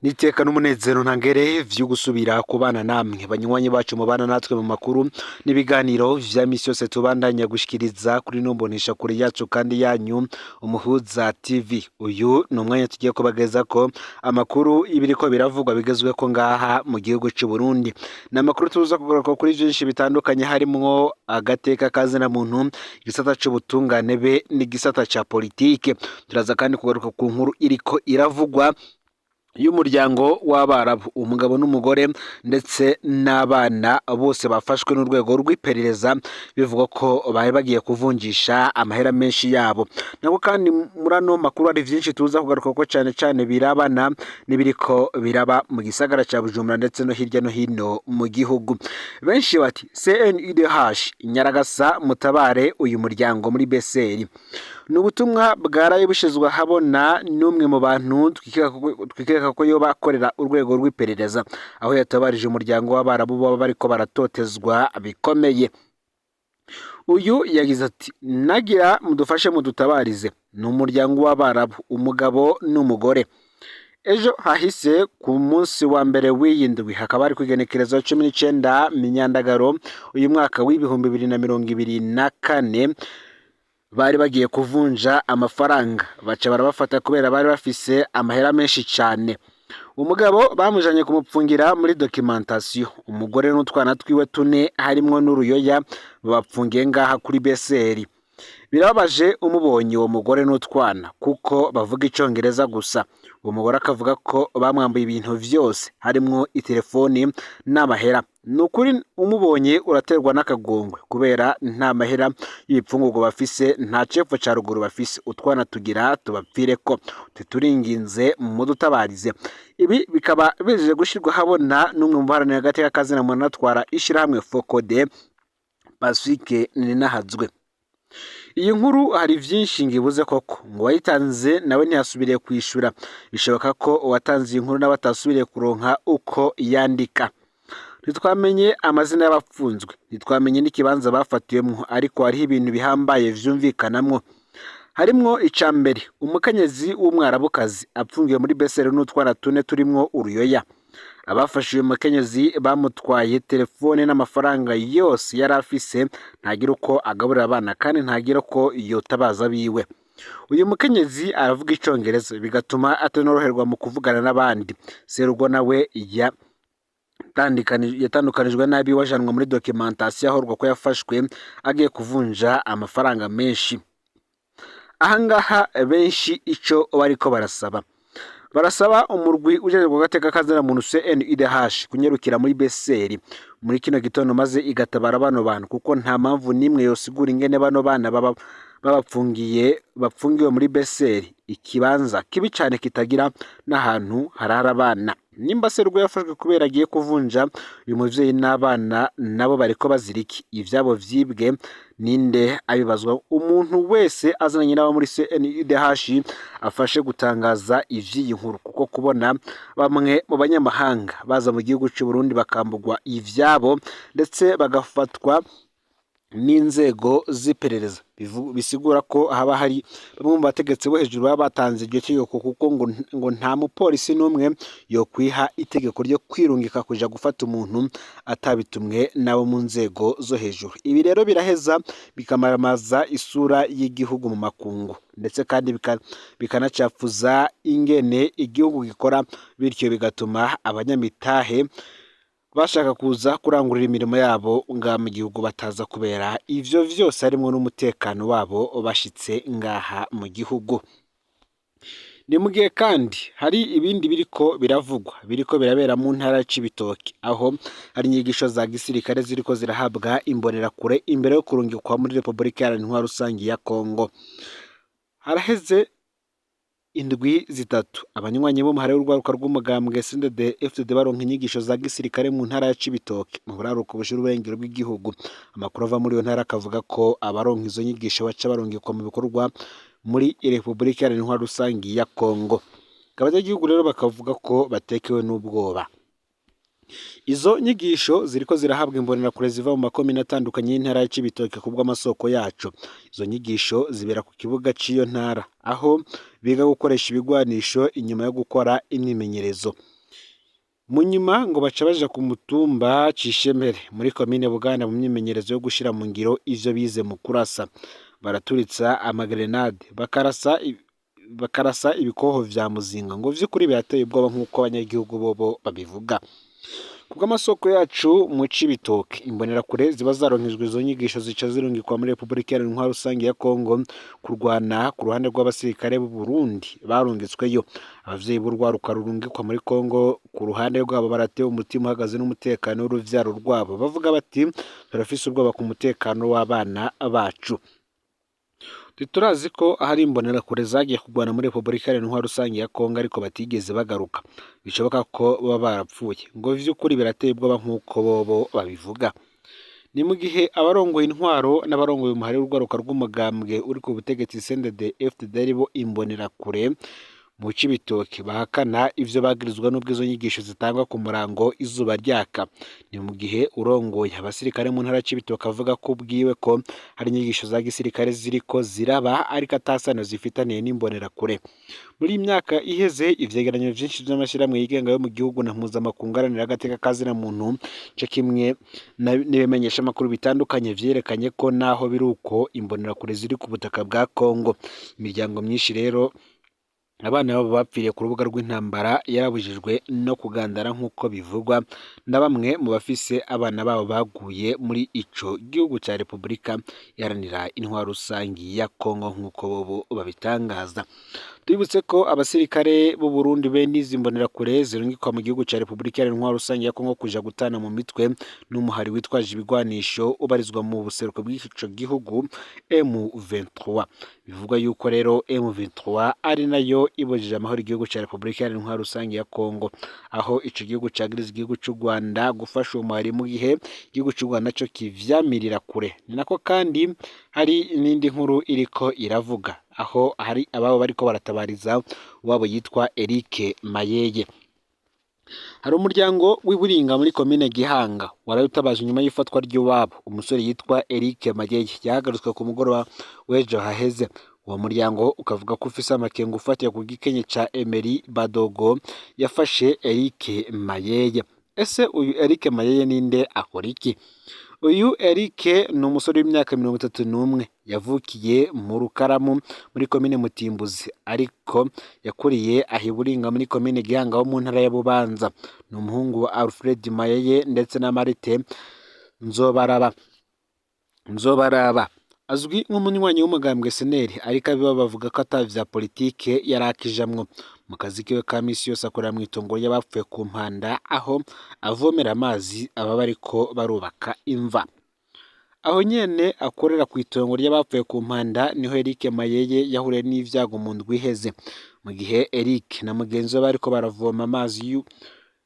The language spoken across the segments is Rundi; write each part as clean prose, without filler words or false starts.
Niteka n'umunezero ntangere vyo gusubira kubana namwe banywanyi bacu mubana natwe mu makuru n'ibiganiro vya misi yose tubandanya gushikiriza kuri ino mbonesha kure yacu kandi yanyu Umuhuza TV. Uyu ni umwanya tugiye kubagezako amakuru y'ibiriko biravugwa bigezweko ngaha mu gihugu c'u Burundi. Ni amakuru tuza kugaruka kuri vyinshi bitandukanye harimwo agateka kazina muntu, igisata c'ubutungane be n'igisata ca politike. Turaza kandi kugaruka ku nkuru iriko iravugwa y'umuryango w'Abarabu, umugabo n'umugore ndetse n'abana bose bafashwe n'urwego rw'iperereza, bivugwa ko bari bagiye kuvunjisha amahera menshi yabo. Nabwo kandi muri ano makuru hari vyinshi tuza kugaruka ko cane cane birabana n'ibiriko biraba mu gisagara ca Bujumbura ndetse no hirya no hino mu gihugu. Benshi bati CNIDH Nyaragasa mutabare uyu muryango muri Beseri. Ni ubutumwa bwaraye bushizwe ahabona n'umwe mu bantu twikeka ko yoba akorera urwego rw'iperereza, aho yatabarije umuryango w'Abarabu baba bariko baratotezwa bikomeye. Uyu yagize ati: "Nagira mudufashe mudutabarize, ni umuryango w'Abarabu, umugabo n'umugore. Ejo hahise ku munsi wa mbere w'iyi ndwi, hakaba hari kw'igenekerezo 19 Myandagaro uyu mwaka w'2024, bari bagiye kuvunja amafaranga baca barabafata kubera bari bafise amahera menshi cane. Umugabo bamujanye kumupfungira muri documentation, umugore n'utwana twiwe tune harimwo n'uruyoya babapfungiye ngaha kuri Beseri. Birababaje umubonye uwo mugore n'utwana kuko bavuga icongereza gusa. Uwo mugore akavuga ko bamwambuye ibintu vyose harimwo itelefoni n'amahera. Ni ukuri umubonye uraterwa n'akagongwe kubera nta mahera y'ibipfungurwa bafise, nta cepfo ca ruguru bafise, utwana tugira tubapfireko. Turinginze mudutabarize." Ibi bikaba bije gushirwa habona n'umwe mu baharanira agateka kazina muntu anatwara ishirahamwe Focode, Pacifique Nininahazwe. Iyi nkuru hari vyinshi ngibuze koko, ngo uwayitanze nawe ntiyasubiriye kwishura. Bishoboka ko uwatanze iyi nkuru nawe atasubiriye kuronka uko yandika. Ntitwamenye amazina y'abapfunzwe, ntitwamenye n'ikibanza bafatiwemwo, ariko hariho ibintu bihambaye vyumvikanamwo. Harimwo ica mbere, umukenyezi w'umwarabukazi apfungiwe muri Beseri n'utwana tune turimwo uruyoya. Abafashe uyu mukenyezi bamutwaye telefone n'amafaranga yose yari afise, ntagira uko agaburira abana kandi ntagira uko yotabaza abiwe. Uyu mukenyezi aravuga icongereza bigatuma atanoroherwa mu kuvugana n'abandi. Serugo nawe yatandukanijwe n'abiwe ajanwa muri documentation ahorwa ko yafashwe agiye kuvunja amafaranga menshi. Ahangaha benshi ico bariko barasaba umurwi ujejwe agateka kazina muntu CNIDH kunyarukira muri Beseri muri kino gitondo maze igatabara bano bantu, kuko nta mpamvu n'imwe yosigura ingene bano bana baba babapfungiye bapfungiwe muri Beseri, ikibanza kibi cane kitagira n'ahantu harara abana. Nimba Serugo yafashwe kubera agiye kuvunja, uyu muvyeyi n'abana nabo bariko bazira iki? Ivyabo vyibwe ninde abibazwa? Umuntu wese azananye n'abo muri CNIDH afashe gutangaza ivy'iyi nkuru, kuko kubona bamwe mu banyamahanga baza mu gihugu c'u Burundi bakambugwa ivyabo ndetse bagafatwa n'inzego z'iperereza, bisigura ko haba hari bamwe mu bategetsi bo hejuru baba batanze iryo tegeko, kuko ngo nta mupolisi n'umwe yokwiha itegeko ryo kwirungika kuja gufata umuntu atabitumwe n'abo mu nzego zo hejuru. Ibi rero biraheza bikamaramaza isura y'igihugu mu makungu, ndetse kandi bikanacafuza ingene igihugu gikora, bityo bigatuma abanyamitahe bashaka kuza kurangurira imirimo yabo ngaha mu gihugu bataza, kubera ivyo vyose harimwo n'umutekano wabo bashitse ngaha mu gihugu. Ni mu gihe kandi hari ibindi biriko biravugwa biriko birabera mu ntara ya Cibitoke, aho hari inyigisho za gisirikare ziriko zirahabwa imbonerakure imbere yo kurungikwa muri Repubulika Iharanira Intwaro Rusangi ya Kongo. Haraheze indwi 3 abanywanyi b'umuhari w'urwaruka rw'umugambwe CNDD FDD baronka inyigisho za gisirikare mu ntara ya Cibitoke mu buraruko bushira uburengero bw'igihugu. Amakuru ava muri iyo ntara akavuga ko abaronka izo nyigisho baca barungikwa mu bikorwa muri Repubulika Iharanira Intwaro Rusangi ya Kongo. Abanyagihugu rero bakavuga ko batekewe n'ubwoba. Izo nyigisho ziriko zirahabwa imbonerakure ziva mu makomine atandukanye y'intara ya Cibitoke kubw'amasoko yacu. Izo nyigisho zibera ku kibuga c'iyo ntara, aho biga gukoresha ibigwanisho inyuma yo gukora imyimenyerezo. Mu nyuma ngo baca baja ku mutumba Cishemere muri komine Buganda mu myimenyerezo yo gushira mu ngiro ivyo bize mu kurasa. Baraturitsa amagrenade, bakarasa ibikoho vya muzinga, ngo vy'ukuri birateye ubwoba nk'uko abanyagihugu bobo babivuga. Kubw'amasoko yacu mu Cibitoke, imbonerakure ziba zaronkejwe izo nyigisho zica zirungikwa muri Repubulika Iharanira Intwaro Rusange ya Kongo kurwana ku ruhande rw'abasirikare b'u Burundi barungitsweyo. Abavyeyi b'urwaruka rurungikwa muri Kongo ku ruhande rwabo baratewe umutima uhagaze n'umutekano w'uruvyaro rwabo, bavuga bati turafise ubwoba ku mutekano w'abana bacu. Ntiturazi ko hari imbonerakure zagiye kurwana muri Repubulika Iharanira Intwaro Rusange ya Kongo ariko batigeze bagaruka, bishoboka ko baba barapfuye, ngo vy'ukuri birateye ubwoba nk'uko bobo babivuga. Ni mu gihe abarongoye intwaro n'abarongoye umuhari w'urwaruka rw'umugambwe uri ku butegetsi CNDD FDD bo imbonerakure mu Cibitoke bahakana ivyo bagirizwa n'ubwo izo nyigisho zitangwa ku murango izuba ryaka. Ni mu gihe urongoye abasirikare mu ntara ya Cibitoke avuga ko ubwiwe ko hari inyigisho za gisirikare ziriko ziraba ariko atasano zifitaniye n'imbonerakure. Muri iyi myaka iheze ivyegeranyo vyinshi vy'amashirahamwe yigenga yo mu gihugu na mpuzamakungu aharanira agateka ka zina muntu co kimwe n'ibimenyeshamakuru bitandukanye vyerekanye ko naho biri uko imbonerakure ziri ku butaka bwa Kongo. Imiryango myinshi rero abana babo bapfiriye ku rubuga rw'intambara yarabujijwe no kugandara nk'uko bivugwa na bamwe mu bafise abana babo baguye muri ico gihugu ca Repubulika Iharanira Intwaro Rusangi ya Kongo nk'uko bobo babitangaza. Tubibutse ko abasirikare b'u Burundi be n'izi mbonerakure zirungikwa mu gihugu ca Repubulika Iharanira Intwaro Rusangi ya Kongo kuja gutana mu mitwe n'umuhari witwaje ibigwanisho ubarizwa mu buseruko bw'ico gihugu M23. Bivugwa yuko rero M23 ari nayo ibujije amahoro igihugu ca Repubulika Iharanira Intwaro Rusangi ya Kongo, aho ico gihugu cagiriza igihugu c'u Rwanda gufasha uwo muhari mu gihe igihugu c'u Rwanda co kivyamirira kure. Ni nako kandi hari n'indi nkuru iriko iravuga aho hari ababo bariko baratabariza uwabo yitwa Eric Mayeye. Hari umuryango w'iBuringa muri komine Gihanga waraye utabaje inyuma y'ifatwa ry'iwabo umusore yitwa Eric Mayeye yahagarutswe ku mugoroba w'ejo haheze. Uwo muryango ukavuga ko ufise amakenga ufatiye ku gikenye ca Emery Badogo yafashe Eric Mayeye. Ese uyu Eric Mayeye ninde, akora iki? Uyu Eric ni umusore w'imyaka 31 yavukiye mu Rukaramu muri komine Mutimbuzi, ariko yakuriye aho i Buringa muri komine Gihanga ho mu ntara ya Bubanza. Ni umuhungu wa Alfred Mayeye ndetse na Marite Nzobaraba. Azwi nk'umunywanyi w'umugambwe SNL, ariko abiwe bavuga ko ata vya politike yari akijamwo. Mu kazi kiwe ka misi yose akorera mw'itongo ry'abapfuye ku Mpanda, aho avomera amazi ababa bariko barubaka imva. Aho nyene akorera kw'itongo ry'abapfuye ku Mpanda niho Eric Mayeye yahuriye n'ivyago mu ndwi iheze. Mu gihe Eric na mugenzi we bariko baravoma amazi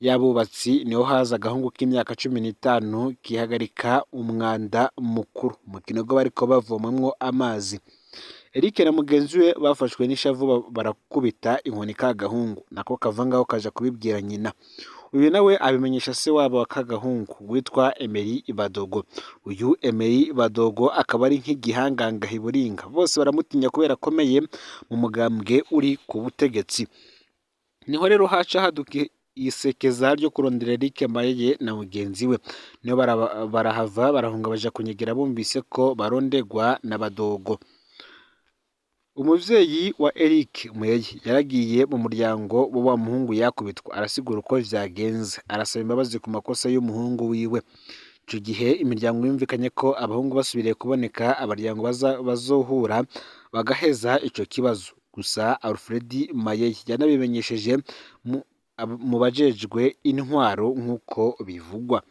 y'abubatsi, niho haza agahungu k'imyaka 15 kihagarika umwanda mukuru mu kinogo bariko bavomamwo amazi. Eric na mugenzi we bafashwe n'ishavu barakubita inkoni ka gahungu, nako kava ngaho kaja kubibwira nyina. Uyu nawe abimenyesha se wabo wa kagahungu witwa Emery Badogo. Uyu Emery Badogo akaba ari nk'igihanganga i Buringa, bose baramutinya kubera akomeye mu mugambwe uri ku butegetsi. Niho rero haca haduka isekeza ryo kurondera Eric Mayeye na mugenzi we. Niho barahava barahunga baja kunyegera bumvise ko barondegwa na Badogo. Umuvyeyi wa Eric Mayeye yaragiye mu muryango wa muhungu yakubitwa, arasigura uko vyagenze, arasaba imbabazi ku makosa y'umuhungu wiwe. Ico gihe imiryango yumvikanye ko abahungu basubiriye kuboneka abaryango bazohura bagaheza ico kibazo. Gusa Alfred Mayeye yanabimenyesheje mu bajejwe intwaro nk'uko bivugwa.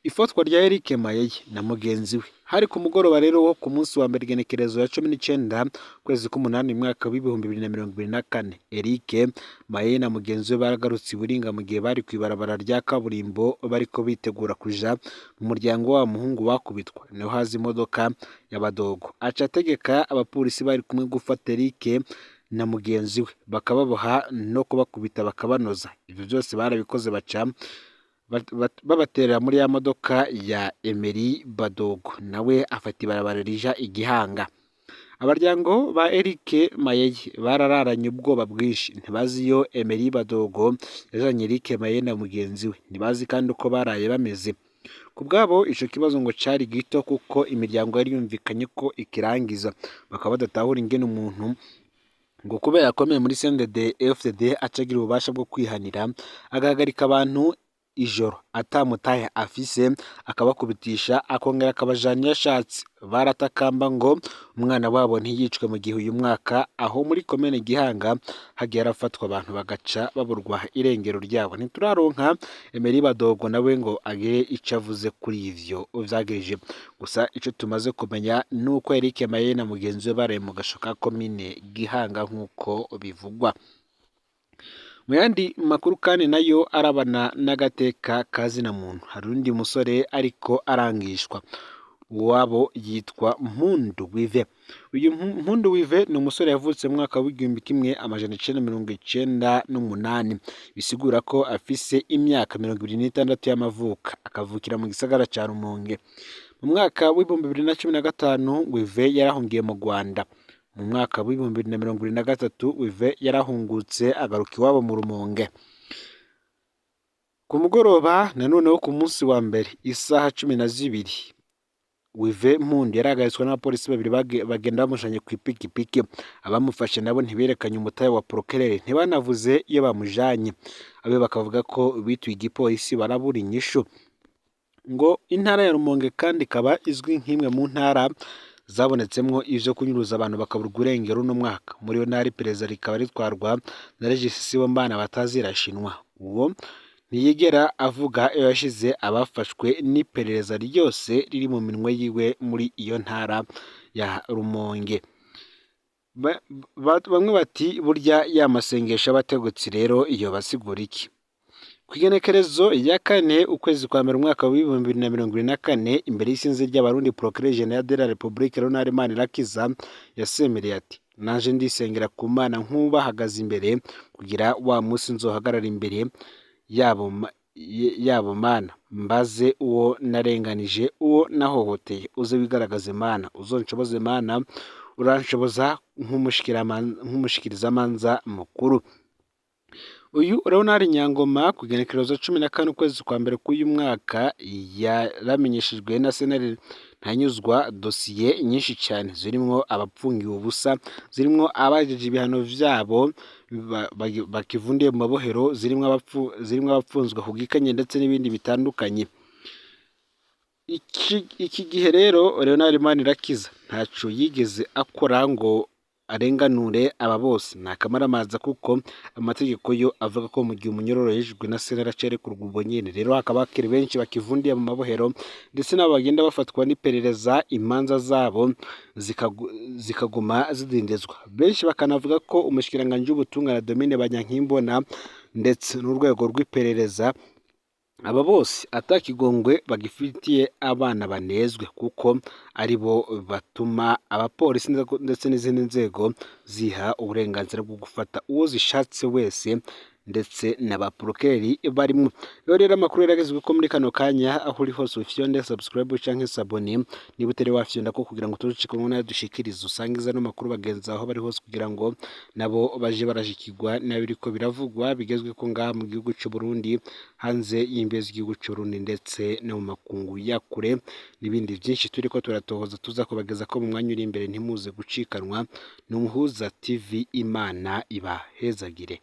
Ifatwa rya Eric Mayeye na mugenzi we hari ku mugoroba rero wo ku munsi wa mbere igenekerezo ya 19 ukwezi k'umunani mwaka w'2024. Eric Mayeye na mugenzi we baragarutse i Buringa mu gihe bari kw'ibarabara rya kaburimbo bariko bitegura kuja mu muryango wa muhungu bakubitwa. Niho haza imodoka ya Badogo, aca ategeka abapolisi bari kumwe gufata Eric na mugenzi we, bakababoha no kubakubita bakabanoza. Ivyo vyose barabikoze baca babaterera muri ya modoka ya Emery Badogo, nawe afata ibarabara rija i Gihanga. Abaryango ba Eric Mayeye barararanye ubwoba bwinshi, ntibazi iyo Emery Badogo yajanye Eric Mayeye na mugenzi we, ntibazi kandi uko baraye bameze. Ku bwabo ico kibazo ngo cari gito kuko imiryango yari yumvikanye ko ikirangiza, bakaba badatahura ingene umuntu ngo kubera akomeye muri CNDD FDD acagira ububasha bwo kwihanira agahagarika abantu ijoro atamutahe afise, akabakubitisha akongera akabajana iyo ashatse. Baratakamba ngo umwana wabo ntiyicwe mu gihe uyu mwaka aho muri komine Gihanga hagiye harafatwa abantu bagaca baburwa irengero ryabo. Ntituraronka Emery Badogo nawe ngo agire ico avuze kuri ivyo vyagirije, gusa ico tumaze kumenya nuko Eric Mayeye na mugenzi we baraye mu gasho ka komine Gihanga nk'uko bivugwa. Mu yandi makuru kandi nayo arabana n'agateka ka zina muntu, hari undi musore ariko arangishwa, uwabo yitwa Mpundu Wive. Uyu Mpundu Wive ni umusore yavutse mu mwaka w'1998, bisigura ko afise imyaka 26 y'amavuko, akavukira mu gisagara ca Rumonge. Mu mwaka w'2015 Wive yarahungiye mu Rwanda. Mu mwaka w'2023 Wive yarahungutse agaruka iwabo mu Rumonge. Ku mugoroba nanone wo ku munsi wa mbere isaha 12, Wive Mpundu yarahagaritswe n'abapolisi babiri bagenda bamushanye kw'ipikipiki. Abamufashe nabo ntiberekanye umutahe wa procureur, ntibanavuze iyo bamujanye. Abe bakavuga ko bituye igipolisi barabura inyishu. Ngo intara ya Rumonge kandi ikaba izwi nk'imwe mu ntara zabonetsemwo ivyo kunyuruza abantu bakaburwa irengero uno mwaka. Muri iyo ntara iperereza rikaba ritwarwa na Regis Sibomana batazirashinwa. Uwo ntiyigera avuga iyo yashize abafashwe n'iperereza ryose riri mu minwe yiwe muri iyo ntara ya Rumonge. Bamwe bati burya ya masengesho y'abategetsi rero iyo basigura iki? Kw'igenekerezo ya 4 ukwezi kwa mbere umwaka w'2024, imbere y'isinzi ry'Abarundi, Procureur General de la République Leonard Manirakiza yasemereye ati: nanje ndisengera ku Mana nk'ubahagaze imbere, kugira wa musi nzohagarara imbere yabo Mana, mbaze uwo narenganije, uwo nahohoteye, uze wigaragaze Mana, uzonshoboze Mana, uranshoboza nk'umushikirizamanza mukuru. Uyu Leonard Nyangoma ku igenekerezo 14 ukwezi kwa mbere k'uyu mwaka yaramenyeshejwe na Sentare Ntanyuzwa dosiye nyinshi cyane zirimwo abapfungiwe ubusa, zirimwo abajeje ibihano vyabo bakivundiye mu mabohero, zirimwo abapfunzwe ku gikanye ndetse n'ibindi bitandukanye. Iki gihe rero Leonard Manirakiza ntaco yigeze akora ngo arenganure aba bose, ni akamaramaza kuko amategeko yo avuga ko mu gihe umunyororo yejejwe na sentare aca arekurwa ubwo nyene. Rero hakaba hakiri benshi bakivundiye mu mabohero, ndetse n'abo bagenda bafatwa n'iperereza imanza zabo zikaguma zidindizwa. Benshi bakanavuga ko umushikiranganji w'ubutungane Domine Banyankimbona ndetse n'urwego rw'iperereza aba bose atakigongwe bagifitiye abana banezwe, kuko ari bo batuma abapolisi ndetse n'izindi nzego ziha uburenganzira bwo gufata uwo zishatse wese, ndetse na ba procureur barimwo. Rero amakuru yaragezwe ko muri kano kanya, aho uri hose ufyonde subscribe canke s'abonner niba utari wafyonda ko, kugira ngo tuzucike nayo dushikirize, usangiza no makuru bagenzi aho bari hose, kugira ngo nabo baje barashikirwa n'abiriko biravugwa bigezwe ko ngaha mu gihugu c'u Burundi, hanze y'imbibe z'igihugu c'u Burundi, ndetse no mu makungu ya kure, n'ibindi byinshi turiko turatohoza tuza kubageza ko mu mwanya uri imbere. Ntimuze gucikanwa n'Umuhuza TV. Imana ibahezagire.